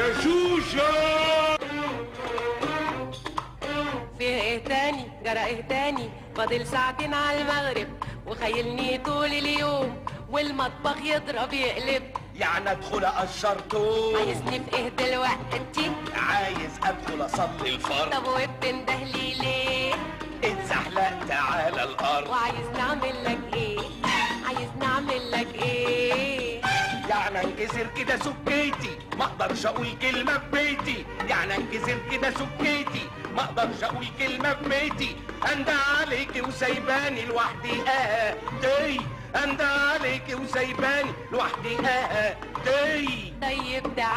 يا شوشه. فيه ايه تاني؟ جرى ايه تاني؟ فاضل ساعتين على المغرب وخيلني طول اليوم والمطبخ يضرب يقلب. يعني ادخل اقشر توم؟ عايزني في ايه دلوقتي؟ عايز ادخل اصلي الفرض. طب وبتندهلي ليه؟ اتزحلقت على الارض. وعايز نعمل لك ايه؟ عايز نعمل لك ايه؟ يعني انكسر كده سكيتي، ما اقدرش اقول كلمة في بيتي. يعني انكسر كده سكيتي، ما اقدرش اقول كلمة في بيتي. اندى عليكي وسايباني لوحدي دي، اندى عليكي وسايباني لوحدي دي. طيب تعالى.